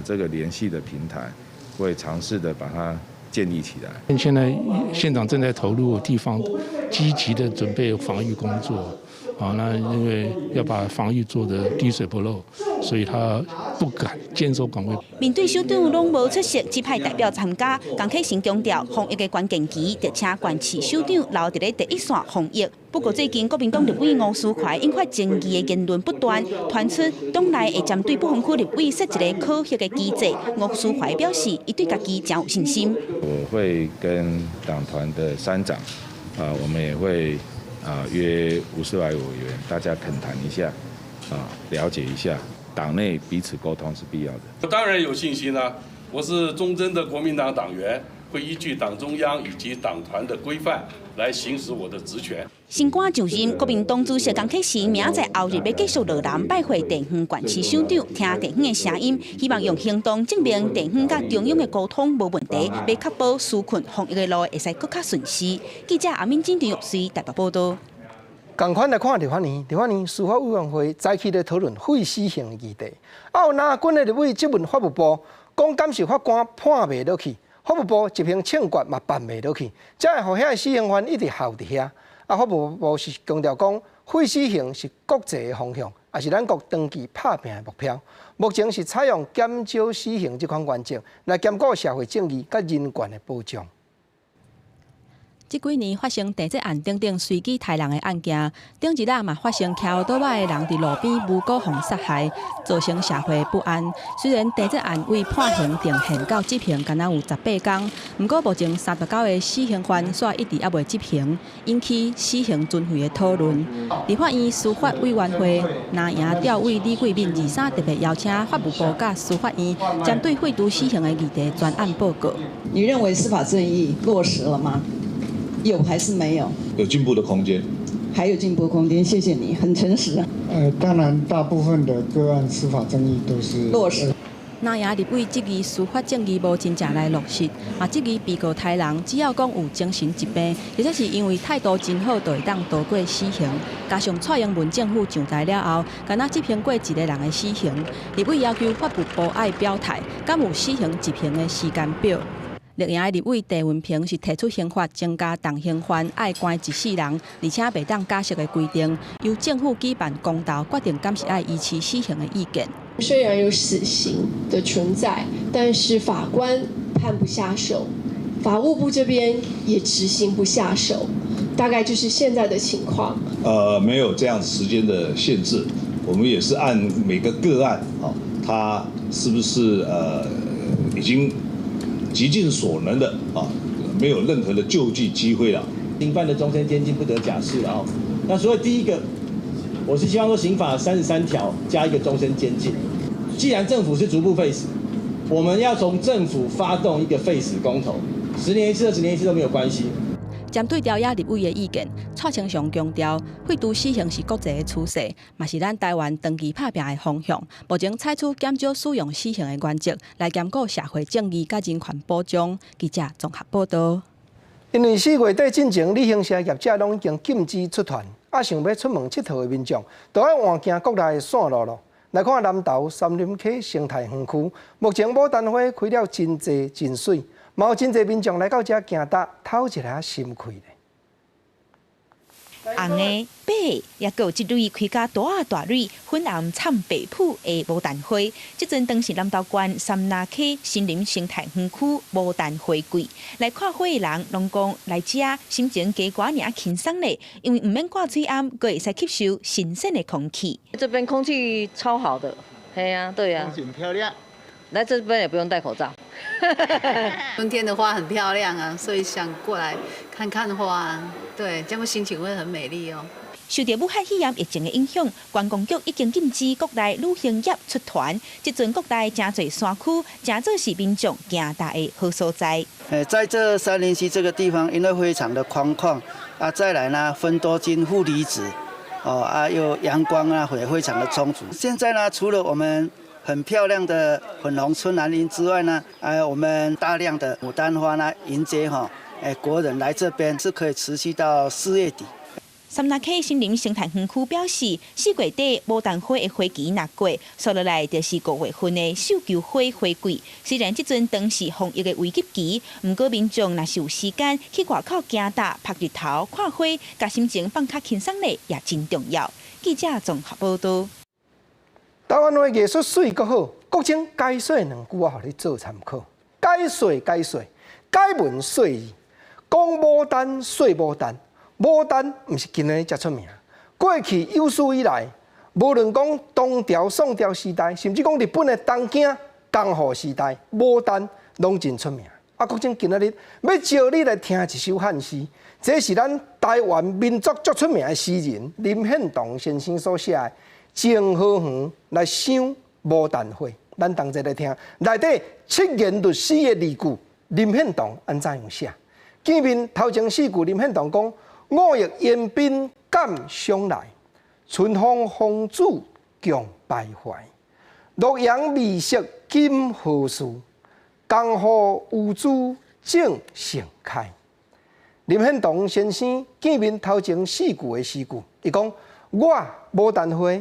這個聯繫的平台，會嘗試的把它建立起來。現在縣長正在投入地方積極的準備防疫工作，啊，那因為要把防疫做得滴水不漏，所以他不敢堅守崗位。面對首長攏無出席，只派代表參加。江啟臣強調，防疫的關鍵期，著請縣市首長留佇咧第一線防疫。不過最近國民黨立委吳斯懷引發爭議的言論不斷，傳出黨內會針對不分區立委設一个考核的機制。吳斯懷表示，伊對家己誠有信心。我會跟黨團的三長，啊，我們也會啊約吳斯懷委員，大家懇談一下，啊，了解一下，黨內彼此溝通是必要的。我當然有信心啦，我是忠貞的國民黨黨員，會依據黨中央以及黨團的規範來行使我的職權。新官上任，國民黨主席江啟臣明仔載後日欲繼續落南拜會地方縣市首長，聽地方的聲音，希望用行動證明地方佮中央的溝通無問題，欲確保紓困防疫的路會使閣較順遂。記者阿敏、金玉穗台北報導。仝款來看立法院，立法院司法委員會早起咧討論廢死刑的議題，啊有藍軍的立委質問法務部，講敢是法官判袂落去，法務部執行槍決嘛辦袂落去，才會予遐的死刑犯一直候佇遐。啊，法務部是強調講，廢死刑是國際的方向，也是咱國長期拍拚的目標。目前是採用減少死刑這款原則來兼顧社會正義佮人權的保障。這幾年發生地鐵案等等隨機刣人的案件，頂一日嘛發生騎烏多仔的人佇路邊無故予殺害，造成社會不安。雖然地鐵案對判刑定限到執行，敢若有18工，毋過目前39個死刑犯煞一直猶未執行，引起死刑存廢的討論。立法院司法委員會藍營調委李貴敏23特別邀請法務部佮司法院針對廢除死刑的議題專案報告。你認為司法正義落實了嗎？有還是沒有？有進步的空間，還有進步空間。謝謝你，很誠實。當然，大部分的個案司法正義都是落實。藍營立委質疑司法正義無真正來落實，嘛質疑被告刣人只要講有精神疾病，或者是因為態度真好，就會當逃過死刑。加上蔡英文政府上台了後，敢若執行過一個人的死刑。立委要求法務部愛表態，敢有死刑執行的時間表。綠營的立委鄭文平是提出刑法增加重刑犯愛關一世人，而且袂當假釋的規定，由政府舉辦公投決定敢是愛維持死刑的意見。雖然有死刑的存在，但是法官判不下手，法務部這邊也執行不下手，大概就是現在的情況。沒有這樣時間的限制，我們也是按每個個案，啊，他是不是已經極盡所能的啊，沒有任何的救濟機會了。刑犯的終身監禁不得假釋了哦。那所以第一個，我是希望說刑法33條加一個終身監禁。既然政府是逐步廢死，我們要從政府發動一個廢死公投，10年一次、20年一次都沒有關係。針對朝野立委的意見，蔡清祥強調，廢除死刑是國際的趨勢，嘛是咱台灣長期拍拚的方向。目前採取減少使用死刑的原則，來兼顧社會正義佮人權保障。記者綜合報導。因為4月底進前，旅行社業者攏已經禁止出團，啊，想欲出門𨑨迌的民眾，都愛換行國內的線路囉。來看南投杉林溪生態園區，目前牡丹花開了真濟真媠。嘛有真濟民眾來到遮行踏，透一下心氣。紅的、白的，抑閣有這蕊開甲大仔大蕊、粉紅摻白滬的牡丹花。這陣當是南投縣杉林溪森林生態園區牡丹花季，來看花的人攏講來遮心情加寡爾輕鬆咧，因為毋免掛喙罨，閣會使吸收新鮮的空氣。這邊空氣超好的，嘿啊，對啊，風景漂亮。來這邊也不用戴口罩。春天的花很漂亮啊，所以想過來看看花。對，這樣心情會很美麗哦。受著武漢肺炎疫情的影響，觀光局已經禁止國內旅行業出團。這陣國內誠濟山區，誠做是民眾行踏的好所在。在這杉林溪這個地方，因為非常的寬闊，啊，再來呢，芬多精負離子，哦啊，又陽光啊，會非常的充足。現在呢，除了我們很漂亮的粉紅春蘭櫻之外呢，我們大量的牡丹花呢，迎接哈，國人來這邊是可以持續到4月底。杉林溪森林生態園區表示，4月底牡丹花的花期若過，紲落來就是5月份的繡球花花季。雖然這陣當是防疫的危急期，毋過民眾若是有時間去外口行踏、曬日頭、看花，共心情放較輕鬆咧，也真重要。記者綜合報導。台灣話藝術媠閣好，國清解說兩句我予你做參考。解說解說，解文說字，講牡丹說牡丹，牡丹毋是今仔日才出名。過去有史以來，無論講唐朝、宋朝時代，甚至講日本的東京、江戶時代，牡丹攏真出名。啊，國清今仔日欲招你來聽一首漢詩，這是咱台灣民族足出名的詩人林獻堂先生所寫的《情河園來賞牡丹花》。咱同齊來聽內底七言律詩的字句，林獻堂按怎樣寫？見面頭前四句，林獻堂講：五岳煙濱感相來，春風風子共徘徊。洛陽美色今何事？江湖有珠正盛開。林獻堂先生見面頭前四句的詩句，伊講：我牡丹花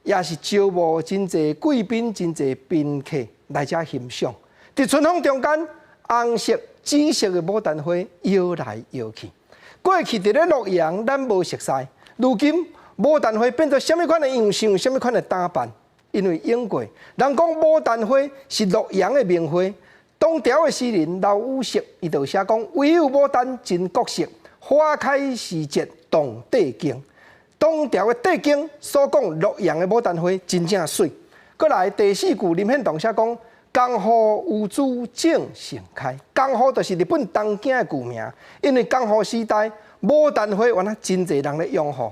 也是招募真濟貴賓、真濟賓客來遮欣賞。佇春風中間，紅色、紫色的牡丹花搖來搖去。過去佇咧洛陽，咱無熟似。如今牡丹花變做啥物款的樣式，啥物款的打扮？因為英國人講牡丹花是洛陽的名花。唐朝的詩人劉禹錫，伊就寫講：唯有牡丹真國色，花開時節動帝京。唐朝的帝京所講洛陽的牡丹花真正媠。閣來第四句林獻堂寫講：江戶有枝正盛開。江戶就是日本東京的舊名，因為江戶時代牡丹花原來真濟人咧擁護。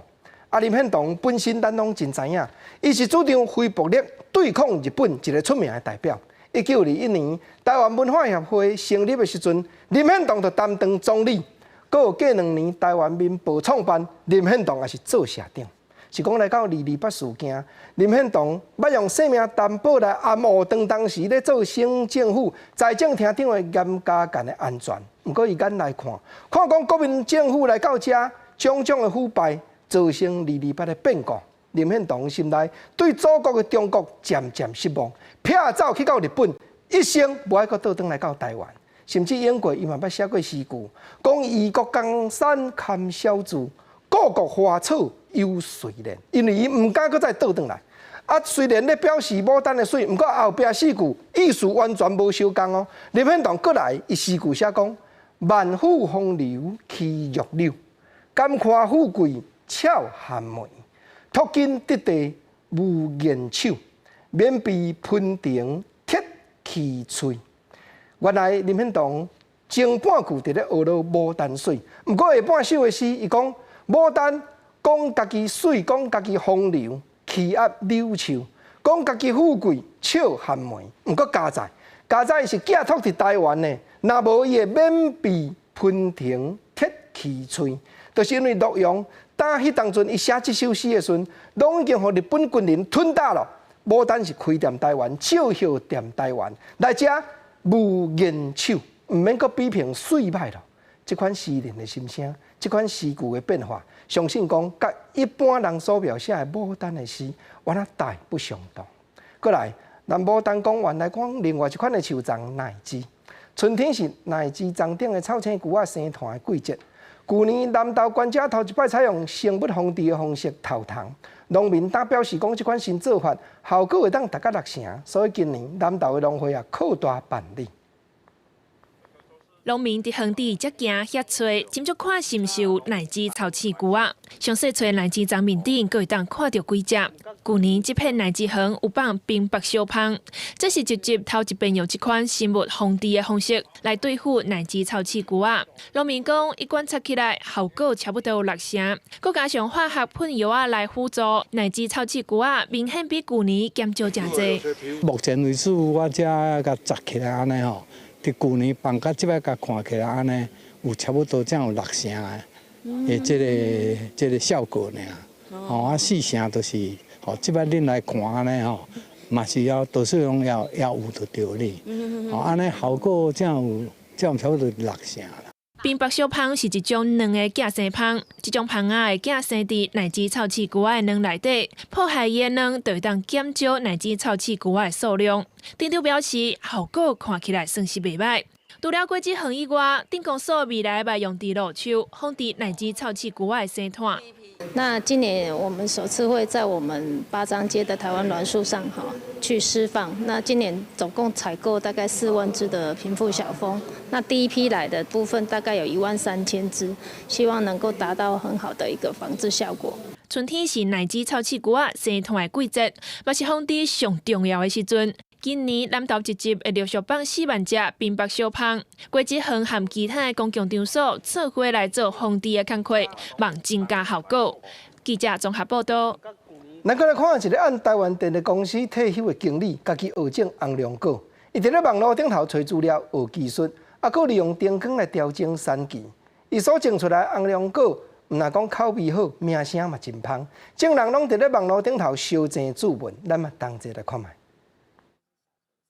啊，林獻堂本身咱攏真知影，伊是主張非暴力對抗日本一個出名的代表。1921年，台灣文化協會成立的時陣，林獻堂就擔當總理。閣有過2年，台灣民報創辦，林獻堂也是做社長。是講來到228事件，林獻堂欲用性命擔保來掩護當時咧做省政府財政廳長的嚴家淦的安全。毋過伊眼來看，看講國民政府來到遮，種種的腐敗，造成二二八的變故。林獻堂心內對祖國的中國漸漸失望，撇走去到日本，一生無愛閣倒轉來到台灣。甚至英國伊嘛捌寫過詩句，講異國江山堪小住，故國花草猶隨憐。因為伊毋敢閣再倒轉來。啊，雖然咧表示牡丹的媠，毋過後壁四句意思完全無相仝哦。林獻堂閣來，伊詩句寫講：萬府風流欺弱柳，甘看富貴俏寒梅。托金得地無言手，免被噴庭鐵齒喙。原來林獻堂前半句佇咧學落牡丹媠，毋過下半首的詩，伊講牡丹講家己媠，講家己風流，欺壓柳樹，講家己富貴俏寒梅。毋過佳哉，佳哉是寄託佇台灣的，若無伊會免被噴庭鐵齒喙，就是因為洛陽。當彼當陣，伊寫這首詩的時陣，攏已經予日本軍人吞打了。牡丹是開踮台灣，笑笑踮台灣，來遮無言手，毋免閣比評媠歹咯。這款詩人的心聲，這款詩句的變化，相信講佮一般人所描寫的牡丹的詩，原來大不相同。閣來，咱牡丹講完來講另外一款的樹叢奶枝。春天是奶枝叢頂的草青龜仔生團的季節。舊年南投縣遮頭一擺採用生物防治的方式頭蟲，農民當表示講這款新做法效果會當達到六成，所以今年南投的農會也擴大辦理。農民佇園地遮行遐揣，斟酌看是毋是有奶枝臭刺龜仔。詳細揣奶枝叢面頂，閣會當看著幾隻。舊年這片奶枝園有放冰白小蜂，這是直接頭一遍用這款生物防治的方式來對付奶枝臭刺龜仔。農民講，伊觀察起來效果差不多有六成，閣加上化學噴藥仔來輔助，奶枝臭刺龜仔明顯比舊年減少誠濟。目前為止，我遮共摘起來按呢吼。佇舊年放甲這擺共看起來按呢，有差不多才有六成的這個效果爾。吼啊，四成就是吼，這擺恁來看按呢吼，嘛是要多數攏要有就對哩。吼，按呢效果才有，才有差不多六成啦。冰白小蜂是一種卵的寄生蜂，這種蜂仔會寄生佇奶枝臭刺龜仔的卵內底，破壞伊的卵，就會當減少奶枝臭刺龜仔的數量。店長表示，效果看起來算是袂䆀。除了果子園以外，鎮公所未來嘛用佇路樹防治奶枝臭刺龜仔的生湠。那今年我們首次會在我們八張街的台灣欒樹上哈去釋放。那今年總共採購大概4萬隻的平腹小蜂，那第一批來的部分大概有1萬3千隻，希望能夠達到很好的一個防治效果。春天是奶枝臭刺龜仔生湠的季節，嘛是防治上重要的時陣。今年南投集集會陸續放4萬隻冰白小蜂，果子園和其他的公共場所做伙來做防治的工課，望增加效果。記者綜合報道。咱閣來看一个按台灣電力公司退休的經理，家己學種紅龍果。伊佇咧網路頂頭揣資料學技術，啊，閣利用燈光來調整產期。伊所種出來紅龍果，毋但講口味好，名聲嘛真芳。眾人攏佇咧網路頂頭相爭注文，咱嘛同齊來看覓。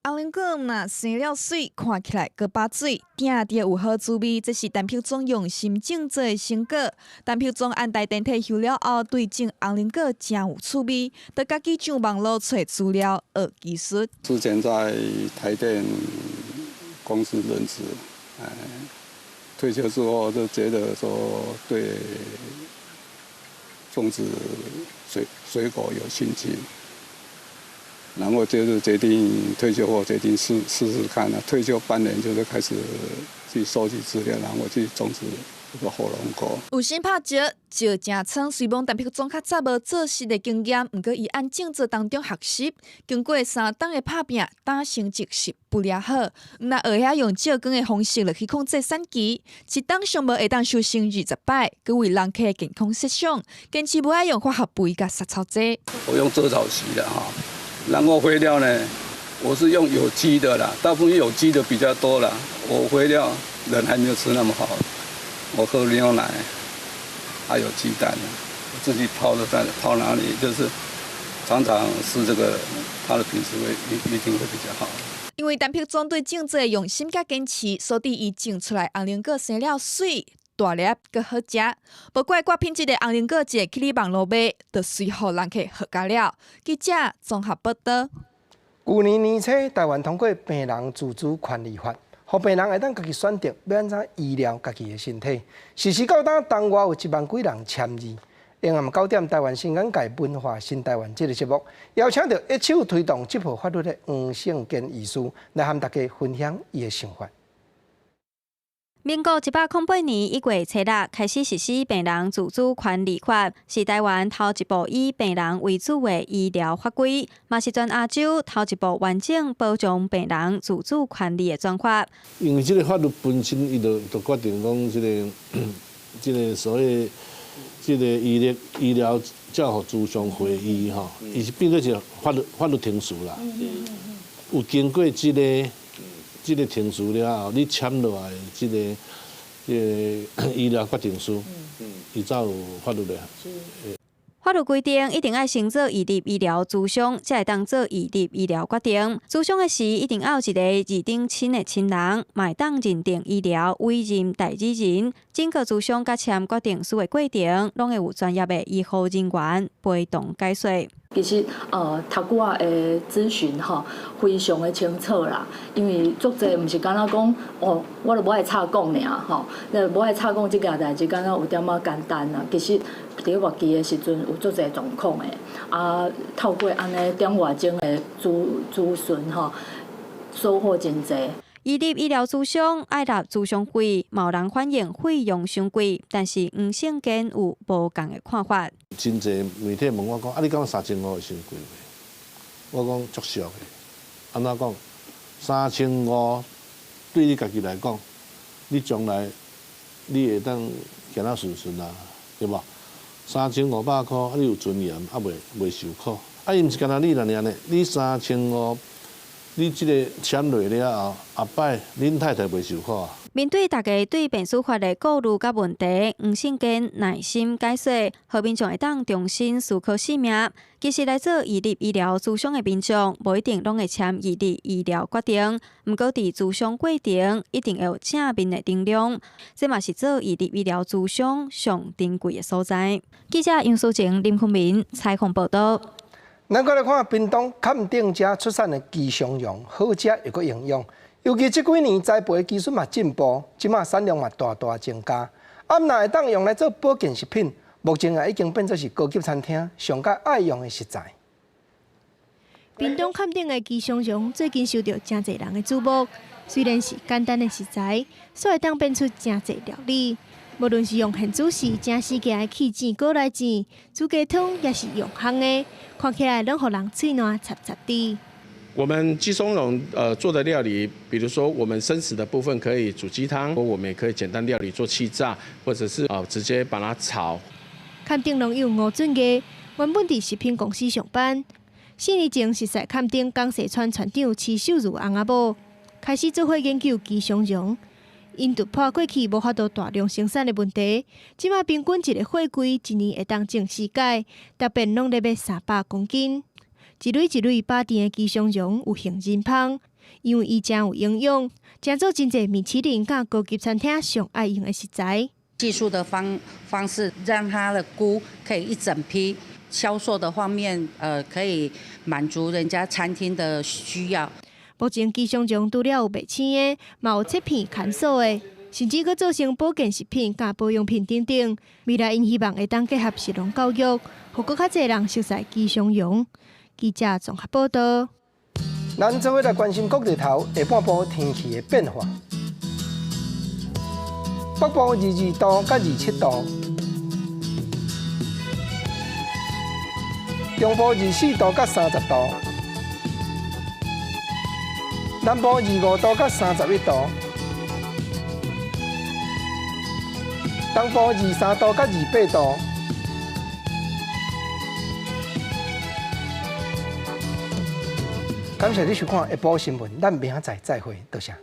紅龍果若生了媠，看起來閣飽水，定定有好滋味。這是陳碧忠用心種植的成果。陳碧忠按台電退休了後，對種紅龍果誠有趣味，就家己上網路揣資料學技術。之前在台電公司任職，退休之後就覺得說對種植水果有興趣。然後就是決定退休後決定試試試看啦。退休半年就是開始去收集資料，然後去種植這個火龍果。有心拍石，石成倉，雖罔陳碧忠較早無做實的經驗，毋過伊按種植當中學習，經過三冬的拍拚，打成績是不了好。毋但學曉用照光的方式來去控制產期，一冬上無會當收成20擺，閣為人客健康設想，堅持無愛用化學肥佮殺草劑。我用遮草席的哈。然後肥料呢，我是用有機的啦，大部分有機的比較多啦。我肥料人還沒有吃那麼好，我喝牛奶，還有雞蛋，我自己泡的在泡哪裡，就是常常吃這個，它的品質會一定會比較好。因為陳碧忠對種植的用心佮堅持，所以伊種出來紅龍果生了媠、大粒閣好食。無怪掛品質的紅龍果，一下去你網路買，就隨予人客好價了。記者綜合報道。舊年年初，台灣通過病人自主權利法，予病人會當家己選擇欲按怎醫療家己的身體。實施到今，中外有1萬幾人簽字。下暗9點，台灣新眼界文化新台灣這个節目，邀請著一手推動這部法律的黃勝堅醫師來和大家分享伊的想法。民國108年1月初六開始實施病人自主權利法，是台灣頭一部以病人為主的醫療法規，嘛是全亞洲頭一部完整保障病人自主權利的專法。因為這个法律本身，伊就決定講，這个所謂這个醫療照護諮商會議吼，伊是變做是法律程序啦。有經過這个程序了後，你簽落來這个醫療決定書，伊才有法律的。法律規定，一定愛先做預立醫療諮商，才會當做預立醫療決定。諮商的時，一定愛有一個二等親的親人，嘛會當認定醫療委任代理人。整個諮商佮簽決定書的過程，攏會有專業的醫護人員陪同解說。其實，頭拄仔的諮詢吼，非常的清楚啦。因為足濟毋是干焦講，哦，我就無愛插講爾吼，那無愛插講這件代誌，敢若有點仔簡單啦。其實，佇末期的時陣有足濟狀況的，啊，透過按呢點外鐘的諮詢吼，收穫真濟。預立醫療諮商愛納諮商費，嘛有人反映費用傷貴，但是黃勝堅有無仝的看法。真濟媒體問我講，啊，你感覺3500會傷貴袂？我講足俗的，按怎講？3500對你家己來講，你將來你會當行得順順啊，對無？3500塊，啊，你有尊嚴，啊，袂受苦。啊，伊毋是干焦你爾呢？你三千五。你這个簽落了後，後擺恁太太袂受苦啊？面對大家對病死法的顧慮佮問題，黃勝堅耐心解說，予民眾會當重新思考性命。其實來做預立醫療諮商的民眾，無一定攏會簽預立醫療決定，毋過佇諮商過程，一定會有正面的能量。這嘛是做預立醫療諮商上珍貴的所在。記者楊淑晴、林坤明採訪報道。咱閣來看屏東崁頂遮出產的雞胸茸，好食又閣營養。尤其這幾年栽培技術嘛進步，這馬產量嘛大大增加。啊，若會當用來做保健食品，目前啊已經變做是高級餐廳上較愛用的食材。屏東崁頂的雞胸茸最近受著誠濟人的矚目，雖然是簡單的食材，卻會當變出誠濟料理。無論是用現煮時誠時行的氣煎鍋來煎，煮雞湯抑是用烘的，看起來攏予人喙瀾插插滴。我們雞胸茸做的料理，比如說我們生食的部分可以煮雞湯，我們也可以簡單料理做氣炸，或者是直接把它炒。崁頂農友吳俊義原本佇食品公司上班，4年前熟似崁頂江西村村長徐秀如翁仔某，開始做伙研究雞胸茸。𪜶突破過去無法度大量生產的問題，這馬平均一個貨櫃一年會當種四擺，達變攏咧欲300公斤。一蕊一蕊飽甜的雞胸茸有杏仁芳，因為伊誠有營養，成做真濟米其林佮高級餐廳上愛用的食材。技術的方式，讓它的菇可以一整批銷售的方面，可以滿足人家餐廳的需要。目前雞胸茸除了有賣青的，嘛有切片乾燥的，甚至閣做成保健食品、佮保養品等等。未來𪜶希望會當結合食農教育，予閣較濟人熟悉雞胸茸。記者綜合報道。咱做伙來關心國內頭下半晡天氣的變化。北部22度佮27度，中部24度佮30度，南部25度佮31度，東部23度佮28度。感謝你收看下晡新聞，咱明仔載再會，多謝。